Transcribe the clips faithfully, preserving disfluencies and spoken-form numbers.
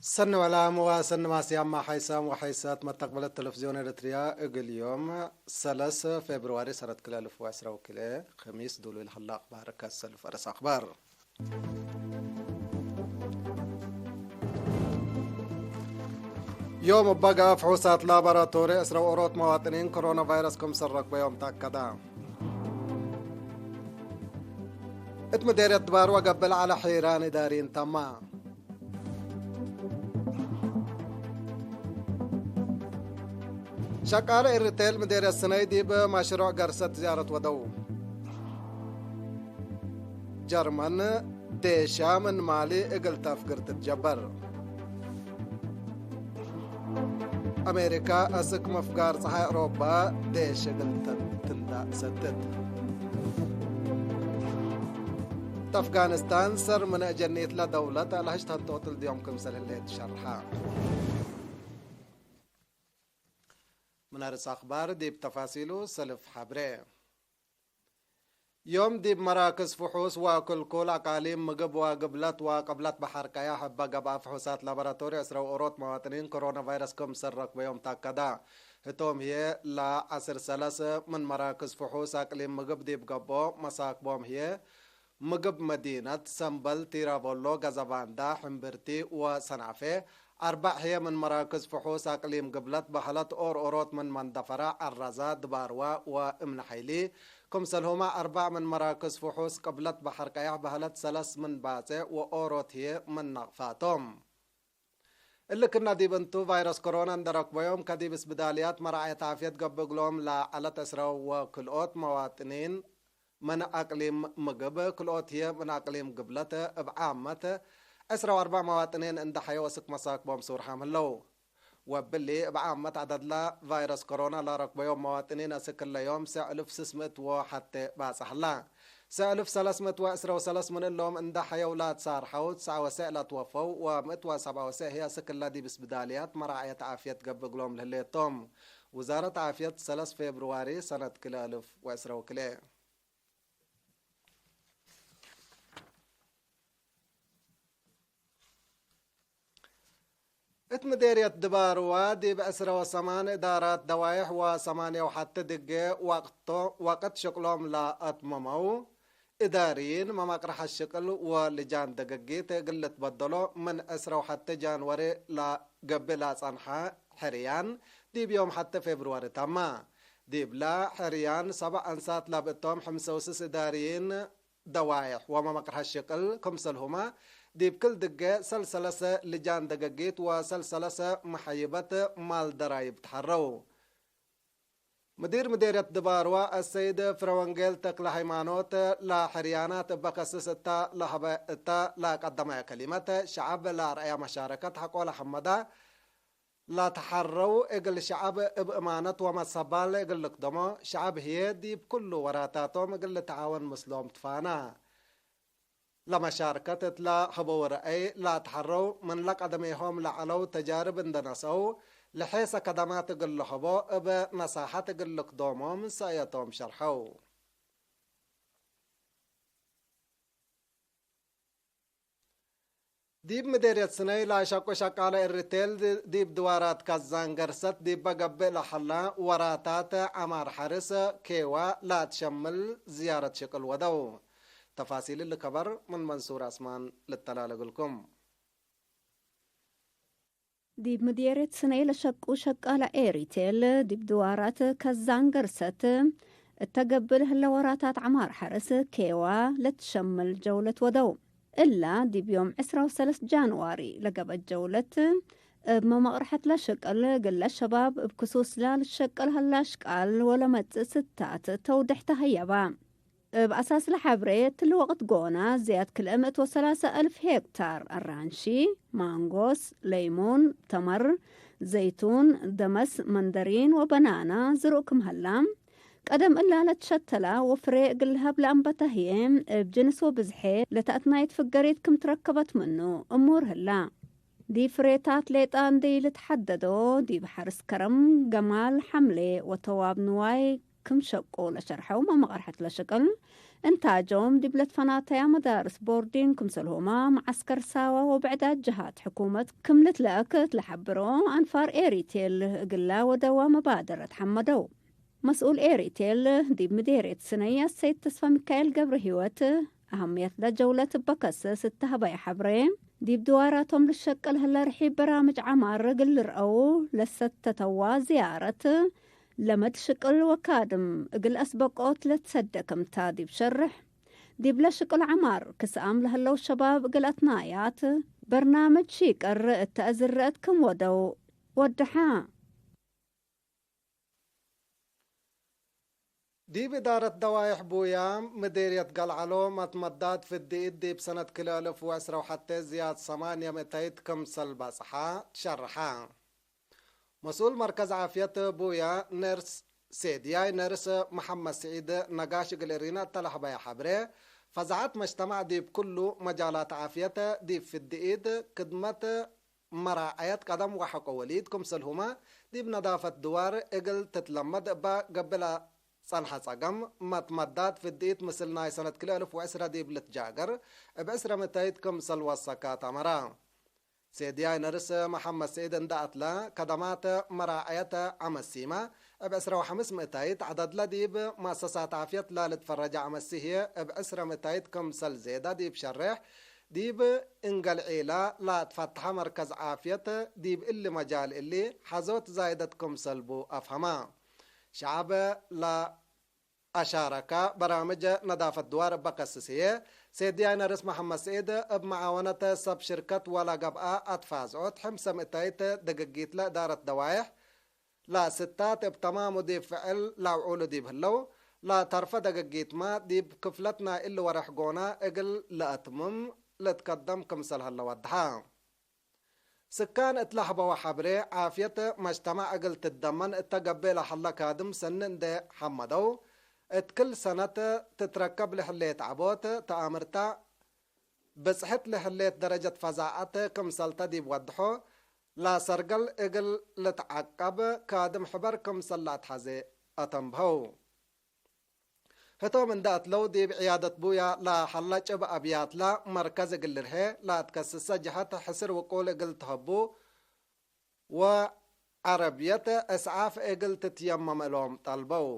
ሰኒ ወላም ወሰኒ ማስያማ ሓይሳም ወሓይሳት መተቅበለት ተለፍዝዮን ኤረትርያ፣ እግል ዮም ሰለስ ፌብርዋሪ ሰነት ክልኤ አልፍ ወዕስራ ወክልኤ፣ ከሚስ፣ ዱሉይ ለሀላ አክባር ከሰልፍ አረስ አክባር። ዮም እበ ገአ ፍሑሳት ላቦራቶሪ ዕስራ ወኦሮት መዋጥኒን ኮሮና ቫይረስ ክምሰል ረክበዮም ተአከደ። እት ምዴርየት ድባር ወገብእ ለዐለ ሒራን እዳሪን ተመ። ሸቃለ ኤሪቴል ምዴርየት ስነይ ዲብ መሽሩዕ ገርሰት ዝያረት ወደው። ጀርመን ዴሻ ምን ማሊ እግል ተፍግር ትትጀበር። አሜሪካ አስክ መፍጋር ጸሓይ አውሮፓ ዴሽ እግል ተትንዳእ ሰትት። ተአፍጋኒስታን ሰር ምን አጀኒት ለደውለት አልሀሽ ተንጦት እልድዮም ክምሰል ህሌት ሸርሐ። ምን አርስ አክባር ዲብ ተፋሲሉ ሰልፍ ሐብሬ። ዮም ዲብ መራክዝ ፍሑስ ወክልኩል አቃሊም ምግብ ወግብለት ወቅብለት በሐር ቀያሕ እበ ገብአ ፍሑሳት ላቦራቶሪ ዕስራ ወኦሮት መዋጥኒን ኮሮና ቫይረስ ክምሰል ረክበዮም ተአከደ። ህቶም ህዬ ለዐስር ሰለስ ምን መራክዝ ፍሑስ አቅሊም ምግብ ዲብ ገብኦ መሳክቦም ህዬ ምግብ መዲነት ሰምበል፣ ቲራቮሎ፣ ገዘባንዳ፣ ሕምብርቲ ወሰንዐፌ፣ አርበዕ ህዬ ምን መራክዝ ፍሑስ አቅሊም ግብለት በሀለት ኦርኦሮት ምን መንደፈራ፣ ዐራዛ፣ ድባርዋ ወእምነ ሐይሊ፣ ክምሰልሁመ አርበዕ ምን መራክዝ ፍሑስ ቅብለት በሐር ቀያሕ በሀለት ሰለስ ምን ባጼዕ ወኦሮት ህዬ ምን ነቅፋቶም። እሊ ክና ዲብ እንቱ፣ ቫይረስ ኮሮና እንዴ ረክበዮም፣ ከዲብ እስብዳልያት መራዐየት ዓፍየት ገብእ እግሎም ለዐለት ዕስራ ወክልኦት መዋጥኒን ምን አቅሊም ምግብ፣ ክልኦት ህዬ ምን አቅሊም ግብለት፣ እብ ዓመት ዕስራ ወአርበዕ መዋጥኒን እንዴ ሐየው አስክ መሳክቦም ሱርሓም ህለው። ወእብሊ፣ እብ ዓመት ዐደድለ ቫይረስ ኮሮና ለረክበዮም መዋጥኒን አስክ እለ ዮም ሰዕ እልፍ ስስ ምእት ወሐቴ ባጽሕ ህላ። ሰዕ እልፍ ሰለስ ምእት ወዕስራ ወሰለስ ምን እሎም እንዴ ሐየው ላትሳርሐው፣ ትስዐ ወሰዕ ለትወፈው ወምእት ወሰብዐ ወሰዕ ህዬ አስክ እለ ዲብ እስብዳልያት መራዐየት ዓፍየት ገብእ እግሎም ለህሌቶም። ውዛረት ዓፍየት ሰለስ ፌብርዋሪ ሰነት ክልኤ እልፍ ወዕስራ ወክልኤ። እት ምዴርየት ድባርዋ ዲብ ዕስራ ወሰማን እዳራት ደዋይሕ ወሰማንየ ወሐቴ ድጌ ወቅቶ-፣ ወቅት ሽቅሎም ለአትመመው እዳርይን መማቅርሐት ሽቅል ወልጃን ደገጊት እግል ልትበደሎ ምን ዕስራ ወሐቴ ጃንዋሪ ለገብእ ለጸንሐ ሕርያን ዲብ ዮም ሐቴ ፌብርዋሪ ተመ። ዲብለ ሕርያን ሰበዕ አንሳት ለብእቶም ሕምሰ ወስስ እዳርይን ደዋይሕ ወመመቅርሐት ሽቅል ክምሰልሁመ ዲብ ክል ድጌ ሰልሰለሰ ልጃን ደገጊት ወሰልሰለሰ መሐይበት ማል ደራይብ ተሐረው። ምዲር ምዴርየት ድባርዋ አሰይድ ፍረወንጌል ተክለ ሃይማኖት ለሕርያናት እበ ከስስ እተ ለሀበ እተ ለቀደመ ከሊመት፣ ሸዐብ ለአርአየ መሻረከት ሐቆ ለሐመደ፣ ለተሐረው እግል ሸዐብ እብ እማነት ወመሰባል እግል ልክደሞ፣ ሸዐብ ህዬ ዲብ ኩሉ ወራታቶም እግል ልትዓወን ምስሎም ትፋና። ለመሻርከት እት ለሀበው ረአይ ለተሐረው፣ ምን ለቀደሜሆም ለዐለው ተጃርብ እንደ ነሰው፣ ለሔሰ ከደማት እግል ለሀቦ እብ ነሳሐት እግል ልክዶሞም ሰእየቶም ሸርሐው። ዲብ ምዴርየት ስነይ ለአሸቁ ሸቃለ ኤሪቴል ዲብ ድዋራት ካዛን ገርሰት ዲበ ገብእ ለሀላ ወራታት ዐማር ሐርስ ኬዋ ለአትሸምል ዝያረት ሽቅል ወደው። ተፋሲል እሊ ከበር ምን መንሱር አስማን ልተላለ እግልኩም። ዲብ ምድየርየት ስነይ ለሸቁ ሸቃለ ኤሪቴል፣ ዲብ ድዋራት ከዛን ገርሰት እተ ገብእ ለህለ ወራታት ዐማር ሐርስ ኬዋ ለትሸምል ጀውለት ወደው። እላ ዲብ ዮም ዕስራ ወሰለስ ጃንዋሪ ለገብአት ጀውለት፣ እብ መመቅርሐት ለሽቅል እግለ ሸባብ እብ ክሱስ ላልትሸቀል ሀላ አሽቃል ወለመጽእ ስታት ተውድሕ ተሀየባ። እብ አሳስ ለሐብሬ፣ እትሊ ወቅት ጎና ዝያድ ክልኤ ምእት ወሰላሰ አልፍ ሄክታር አራንሺ፣ ማንጎስ፣ ለይሙን፣ ተመር፣ ዘይቱን፣ ደመስ፣ መንደሪን ወበናና ዝሩእ ክም ሀላ፣ ቀደም እላ ለትሸተላ ወፍሬ እግል ለሀብ ለአንበተ ህዬ፣ እብ ጅንስ ወብዝሔ ለተአትናይት ፍገሪት ክም ትረከበት ምኑ እሙር ህላ። ዲብ ፍሬታት ሌጣ እንዴ ኢልትሐደዶ፣ ዲብ ሐርስ ከረም፣ ገማል፣ ሐምሌ ወተዋብ ንዋይ፣ ክም ሸቁ ለሸርሐው መመቀርሐት ለሽቅል፣ እንታጆም ዲብ ለትፈናተያ መዳርስ ቦርዲን ክምሰልሁመ መዓስከር ሳዋ ወብዕዳት ጀሃት ሕኩመት ክም ልትለአክ እት ለሐብሮ አንፋር ኤሪቴል እግላ ወደዋ መባደረት ሐመደው። መስኡል ኤሪቴል ዲብ ምዴርየት ስነይ አሰይድ ተስፋ ሚካኤል ገብረ ህይወት፣ አህምየት ለጀውለት እበ ከስስ እተ ሀበየ ሐብሬ፣ ዲብ ድዋራቶም ልሸቅል ህለ ርሒብ በራምጅ ዐማር እግል ልርአው ለሰተተዋ ዝያረት፣ ለመድ ሽቅል ወካድም እግል አስበቆት ለትሰደ ክምታ ዲብ ሸርሕ፣ ዲብለ ሽቅል ዐማር ክስአም ለህለው ሸባብ እግል አትናያት በርናምጅ ሺቀር እተ እዝረአት ክም ወደው ወደሐ። ዲብ እዳረት ደዋይሕ ቡያ ምዴርየት ገልዐሎ መትመዳት ፍድኢት ዲብ ሰነት ክልኤ አልፍ ወዕስራ ወሐቴ ዝያድ ሰማንየ ምእተይት ክምሰል በጽሐ ትሸርሐ። መስኡል መርከዝ ዓፍየት ቡያ ነርስ ሴድያይ ነርስ መሐመድ ስዒድ ነጋሽ እግል እሪና እተ ለሐበየ ሐብሬ፣ ፈዛዐት መጅተማዕ ዲብ ክሉ መጃላት ዓፍየት ዲብ ፍድኢት ክድመት መራዐየት ቀደም ወሐቆ ወሊድ ክምሰልሁመ ዲብ ነዳፈት ድዋር እግል ትትለመድ እበ ገብእ ለጸንሐ ጸገም፣ መትመዳት ፍድኢት ምስል ናይ ሰነት ክልኤ አልፍ ወዕስራ ዲብ ልትጃገር እብ ዕስረ ምእተይት ክምሰል ወሰካት አመረ። ሴድያይ ነርስ መሐመድ ስዒድ እንደ አትለ፣ ከደማት መራዐየት ዐመሲመ እብ ዕስረ ወሐምስ ምእተይት፣ ዐደድለ ዲብ መአሰሳት ዓፍየት ለልትፈረጀ ዐመሲ ህዬ እብ ዕስረ ምእተይት ክምሰል ዜደ ዲብ ሸሬሕ፣ ዲብ እንገልዒላ ለትፈትሐ መርከዝ ዓፍየት፣ ዲብ እሊ መጃል እሊ ሐዞት ዛይደት ክምሰል ቡ አፍሀመ። ሸዐብ ለአሻረከ በራምጅ ነዳፈት ድዋር እበ ከስስ ህዬ፣ ሴድያይ ነርስ መሐመድ ስዒድ እብ መዓወነት ሰብ ሽርከት ወለገብአ አትፋዝዖት፣ ሕምሰ ምእተይት ድግጊት ለእዳረት ደዋይሕ፣ ለስታት እብ ተማሙ ዲብ ፍዕል ለአውዑሉ ዲብ ህለው፣ ለተርፈ ደገጊትመ ዲብ ክፍለት ናይ እሊ ወሬሕ ጎነ እግል ለአትምም ልትከደም ክምሰል ሀለ ወድሐ። ስካን እት ለሐበወ ሐብሬ፣ ዓፍየት መጅተማዕ እግል ትደመን እተ ገብእ ለሀለ ካድም ሰኒ እንዴ ሐመደው፣ እት ክል ሰነት ትትረከብ ለህሌት ዐቦት ተአምርታ፣ ብጽሕት ለህሌት ደረጀት ፈዛዐት ክምሰልተ ዲብ ወድሖ፣ ለሰርገል እግል ልትዐቀብ ካድም ሕበር ክምሰል ለአትሐዜ አተንብሀው። ህቶም እንደ አትለው ዲብ ዕያደት ቡያ ለሀለ ጭብ አብያትለ መርከዝ እግል ልርሄ ለአትከስሰ ጀሀት ሕስር ውቁል እግል ተሀቡ ወዐረብየት እስዓፍ እግል ትትየመም እሎም ጠልበው።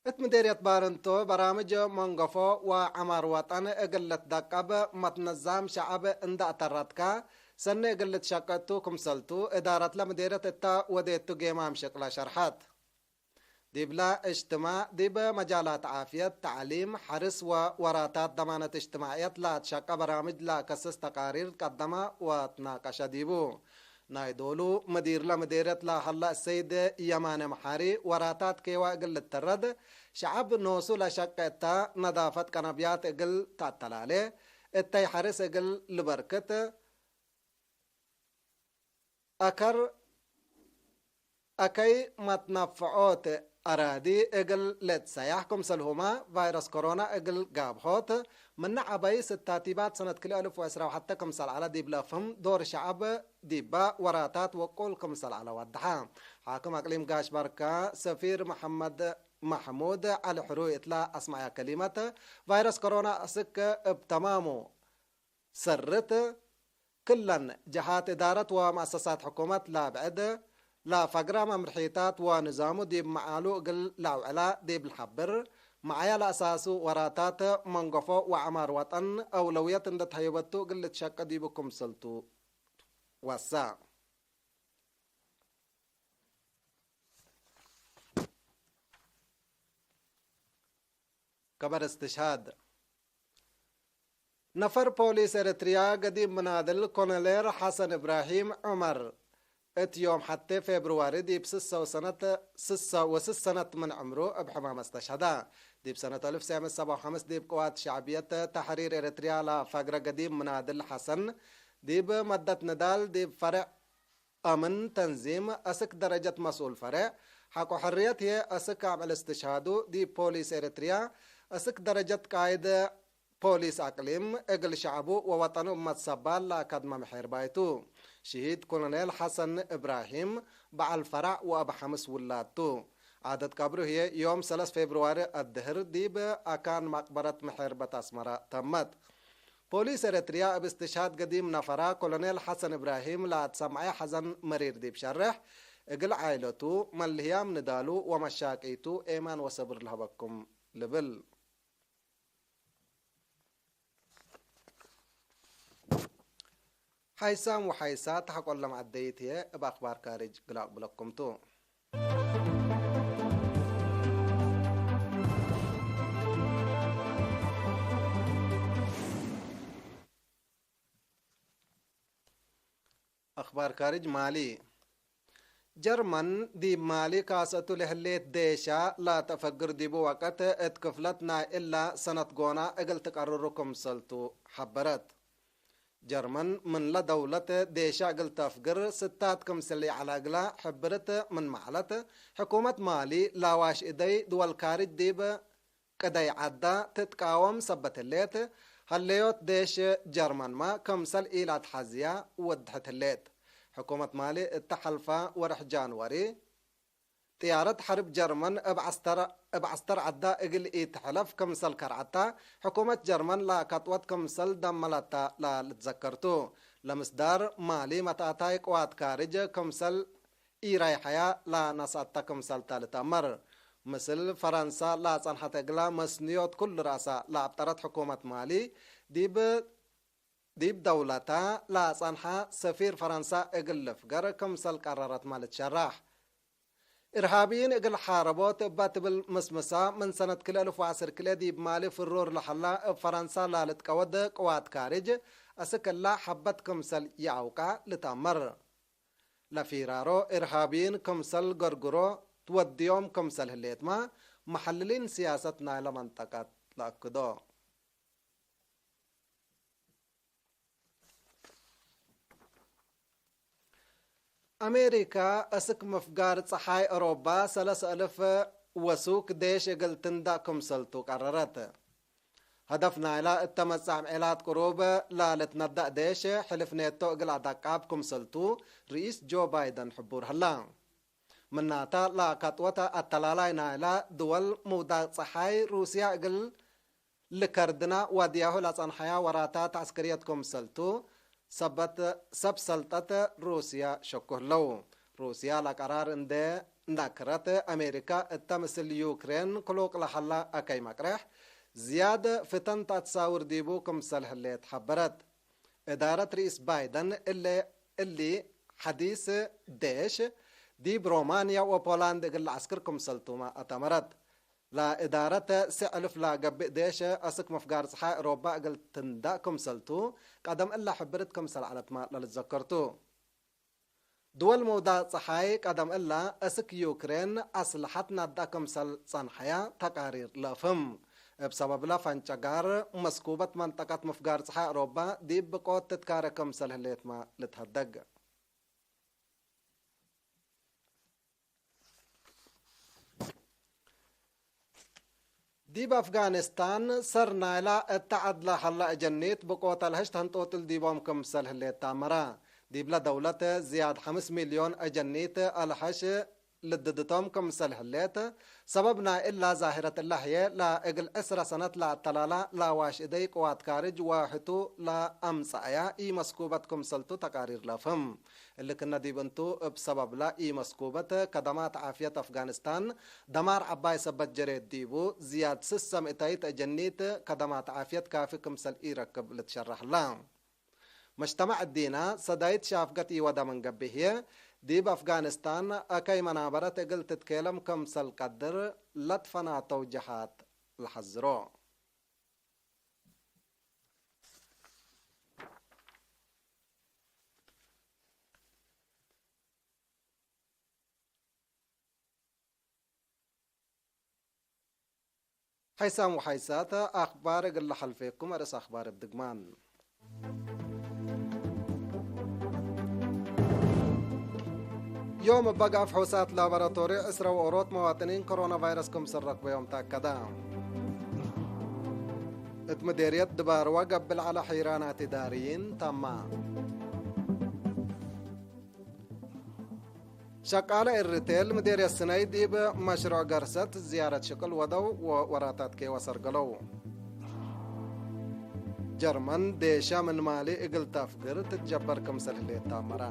እት ምዴርየት ባርንቶ በራምጅ መንገፎ ወዐማር ወጠን እግል ልትደቀብ መትነዛም ሸዐብ እንደ አተረትከ፣ ሰኒ እግል ልትሸቀቱ ክምሰልቱ እዳረትለ ምዴርየት እተ ወዴቱ ጌማም ሽቅለ ሸርሐት። ዲብለ እጅትማዕ፣ ዲብ መጃላት ዓፍየት፣ ተዕሊም፣ ሐርስ ወወራታት ደማነት እጅትማዕየት ለአትሸቀ በራምጅ ለአከስስ ተቃሪር ቀደመ ወትናቀሸ ዲቡ። ናይ ዶሉ፣ ምዲርለ ምዴርየት ለሀለ እሰይድ የማነ መሓሪ፣ ወራታት ኬዋ እግል ልትረድ፣ ሸዐብ ኖሱ ለሸቄ እተ ነዳፈት ቀነብያት እግል ተአተላሌ፣ እተይ ሐርስ እግል ልበርክት፣ አከር አከይ መትነፍዖት አራዲ እግል ልትሰያሕ ክምሰልሁመ፣ ቫይረስ ኮሮና እግል ጋብሖት፣ ምነ ዐበይ ስታቲባት ሰነት ክልኤ አልፍ ወዕስራ ወሐተ ክምሰል ዐለ ዲብ ለአፍህም፣ ዶር ሸዐብ ዲበ ወራታት ወቁል ክምሰል ዐለ ወደሐ። ሓክም አቅሊም ጋሽ ባርካ፣ ሰፊር መሐመድ መሕሙድ ዐሊ ሕሩይ እትለ አስመዐያ ከሊመት፣ ቫይረስ ኮሮና አስክ እብ ተማሙ ሰርት፣ ክለን ጀሃት እዳረት ወመአሰሳት ሕኩመት ለብዕድ ለፈግረ መምርሒታት ወንዛሙ ዲብ መዓሉ እግል ለአውዕላ ዲብ ለሐብር፣ መዓያ ለአሳሱ ወራታት መንገፎ ወዐማር ወጠን አውለውየት እንዴ ተሀይበቱ እግል ልትሸቀ ዲቡ ክምሰልቱ ወሰ። ከበር እስትሽሃድ። ነፈር ፖሊስ ኤረትርያ ገዲም ምናድል ኮሎኔል ሐሰን እብራሂም ዑመር፣ እት ዮም ሐቴ ፌብርዋሪ ዲብ ስሰ ወሰነት፣ ስሰ ወስስ ሰነት ምን ዕምሩ እብ ሕማም አስተሽሀደ። ዲብ ሰነት አልፍ ወትሰዕ ምእት ሰብዓ ወሐምስ ዲብ ቅዋት ሸዕብየት ተሕሪር ኤረትርያ ለፈግረ ገዲም ምናድል ሐሰን፣ ዲብ መደት ንዳል ዲብ ፈሬዕ አምን ተንዚም አስክ ደረጀት መስኡል ፈሬዕ ሐቆ ሕርየት ህዬ አስክ አምዕል እስትሽሃዱ ዲብ ፖሊስ ኤረትርያ አስክ ደረጀት ቃይድ ፖሊስ አቅሊም እግል ሸዐቡ ወወጠኑ እመት ሰባል ለአከድመ ምሔርባይ ቱ። ሽሂድ ኮሎኔል ሐሰን እብራሂም በዐል ፈራዕ ወአብ ሐምስ ውላድ ቱ። ዓደት ቀብሩ ህዬ ዮም ሰለስ ፌብርዋሪ አድህር ዲብ አካን መቅበረት ምሔርበት አስመረ ተመት። ፖሊስ ኤረትርያ እብ እስትሽሃድ ገዲም ነፈራ ኮሎኔል ሐሰን እብራሂም ለአትሰምዐ ሐዘን መሪር ዲብ ሸርሕ፣ እግል ዓኢለቱ፣ መልህያም ንዳሉ ወመሻቂቱ ኤማን ወሰብር ለሀበኩም ልብል። ሓይሳም ወሓይሳት ሐቆ ለመዐደይት ህዬ እብ አክባር ካርጅ ግላቅ ብለኩም ቱ። አክባር ካርጅ ማሊ። ጀርመን ዲብ ማሊ ካሰቱ ለህሌት ዴሻ ለተአፈግር ዲቡ ወቀት እት ክፍለት ናይ እላ ሰነት ጎና እግል ትቀርሩ ክምሰልቱ ሐበረት። ጀርመን ምንለ ደውለት ዴሻ እግል ተአፍግር ስታት ክምሰል ይዐለ እግላ ሕብርት ምን መዐለት፣ ሕኩመት ማሊ ለአዋሽ እደይ ድወል ካርጅ ዲብ ቅደይ ዐዳ ትትቃወም ሰበት ህሌት፣ ሀለዮት ዴሽ ጀርመንመ ክምሰል ኢለአትሐዝያ ወድሐት ህሌት። ሕኩመት ማሊ እተ ሐልፈ ወርሕ ጃንወሪ፣ ጥያረት ሐርብ ጀርመን እብ ዐስተር፣ እብ ዐስተር ዐዳ እግል ኢትሐለፍ ክምሰል ከርዐታ፣ ሕኩመት ጀርመን ለከጥወት ክምሰል ደመለታ ለልትዘከር ቱ። ለምስዳር ማሊ መትአታይ ቅዋት ካርጅ ክምሰል ኢራይሐያ ለነስአተ ክምሰልተ ልትአመር። ምስል ፈረንሳ ለጸንሐት እግላ መስንዮት ኩሉ ረአሰ ለአብጠረት ሕኩመት ማሊ፣ ዲብ፣ ዲብ ደውለታ ለጸንሐ ሰፊር ፈረንሳ እግል ልፍገር ክምሰል ቀረረትመ ልትሸራሕ። እርሃብይን እግል ሓረቦት እበ ትብል ምስምሳ፣ ምን ሰነት ክልኤ እልፍ ወዐስር ክልኤ ዲብ ማሊ ፍሩር ለሀላ እብ ፈረንሳ ለልትቀወድ ቅዋት ካርጅ፣ አስክ እላ ሐበት ክምሰል ይአውቃ ልትአመር። ለፊራሮ እርሃብይን ክምሰል ገርግሮ ትወድዮም ክምሰል ህሌትመ፣ መሐልሊን ስያሰት ናይለ መንጠቀት ለአክዶ። አሜሪካ፣ አስክ ምፍጋር ጸሓይ አውሮባ ሰለስ አልፍ ወሱክ ዴሽ እግል ትንዳእ ክምሰልቱ ቀረረት። ሀደፍ ናይላ እተ መጻምዔላት ቅሩብ ለልትነዳእ ዴሽ፣ ሕልፍ ኔቶ እግል አደቃብ ክምሰልቱ ርኢስ ጆ ባይደን ሕቡር ሀላ። ምናተ፣ ለከጥወተ አተላላይ ናይላ ድወል ምውዳቅ ጸሓይ ሩስያ እግል ልከርድና ዋድያሁ ለጸንሐያ ወራታት ዐስከርየት ክምሰልቱ፣ ሰበት፣ ሰብ ሰልጠት ሩስያ ሸኩ ህለው። ሩስያ ለቀራር እንዴ ነክረት፣ አሜሪካ እተ ምስል ዩክሬን ክሉቅ ለሀላ አከይ መቅሬሕ ዝያድ ፍተን ተአትሳውር ዲቡ ክምሰል ህሌት ሐበረት። እዳረት ርኢስ ባይደን እለ፣ እሊ ሐዲስ ዴሽ ዲብ ሮማንያ ወፖላንድ እግል ለዐስክር ክምሰልቱመ አተመረት። ለእዳረት ስዕ እልፍ ለገብእ ዴሽ አስክ ምፍጋር ጸሓይ አውሮባ እግል ትንዳእ ክምሰልቱ፣ ቀደም እለ ሕብርት ክምሰል ዐለትመ ለልትዘከር ቱ። ድወል ምውዳቅ ጸሓይ ቀደም እለ አስክ ዩክሬን አስለሐት ናዳ ክምሰል ጸንሐያ ተቃሪር ለአፍህም። እብ ሰበብለ ፈንጨጋር መስኩበት መንጠቀት ምፍጋር ጸሓይ አውሮባ ዲብ ብቆት ትትካረ ክምሰል ህሌትመ ልትሀደግ። ዲብ አፍጋኒስታን ሰር ናይላ እተ ዐድ ለሀላ እጀኒት ብቆት አልሐሽ ተንጦጥል ዲቦም ክምሰል ህሌት ተአመረ። ዲብለ ደውለት ዝያድ ሐምስ ሚልዮን እጀኒት አልሐሽ ልድድቶም ክምሰል ህሌት። ሰበብ ናይ እላ ዛህረት እለ ህዬ ለእግል ዕስረ ሰነት ለአተላላ ለአዋሽ እደይ ቅዋት ካርጅ ወሕቱ ለአምጸአያ ኢመስኩበት ክምሰልቱ ተቃሪር ለአፍህም። እሊ ክነ ዲብ እንቱ፣ እብ ሰበብለ ኢመስኩበት ከደማት ዓፍየት አፍጋኒስታን፣ ደማር ዐባይ ሰበት ጀሬት ዲቡ፣ ዝያድ ስሰ ምእታይት አጀኒት ከደማት ዓፍየት ካፊ ክምሰል ኢረክብ ልትሸረሕ ላ። መጅተመዕ እዲና፣ ሰዳይት ሻፍገት ኢወደ ምን ገብእ ህዬ፣ ዲብ አፍጋኒስታን አከይ መናበረት እግል ትትኬለም ክምሰል ቀድር ለትፈናተው ጀሃት ለሐዝሮ። ሐይሳም ወሐይሳት አክባር እግል ለሐልፌኩም አርእስ አክባር እብ ድግማን። ዮም እበ ጋፍ ሑሳት ላቦራቶሪ ዕስረ ወኦሮት መዋጥኒን ኮሮና ቫይረስ ክምሰል ረክበዮም ተአከደ። እት ምዴርየት ድባርዋ ገብእ ለዐለ ሒራናት ኢዳርይን ተማ። ሸቃለ ኤሪቴል ምዴርየት ስነይ ዲብ መሽሩዕ ገርሰት ዝያረት ሽቅል ወደው ወወራታት ኬወ ሰርገለው። ጀርመን ዴሻ ምን ማሊ እግል ተፍግር ትትጀበር ክምሰል ህሌት ተአመረ።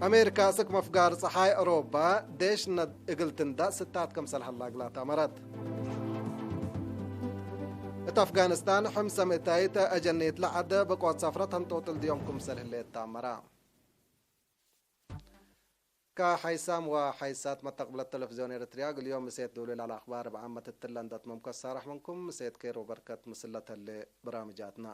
አሜሪካ፣ ስክ መፍጋር ጸሓይ አውሮፓ ዴሽ ነድ እግል ትንዳእ ስታት ክምሰል ሀላ እግላ ተአመረት። እት አፍጋኒስታን፣ ሕምሰ ምእታይት አጀኒት ለዐደ ብቆት ሰፍረት ህንጦጥል ዲዮም ክምሰል ህሌት ተአመረ። ከሐይሳም ወሐይሳት መተቅብለት ቴሌቪዝዮን ኤረትርያ፣ እግል ዮም ምሴት ዶሉ ለአክባር እብ ዓመት እትለ እንደ አትመምኩ አሳርሕ ምንኩም። ምሴት ኬር ወበርከት ምስለ ተሌ በራምጃትና።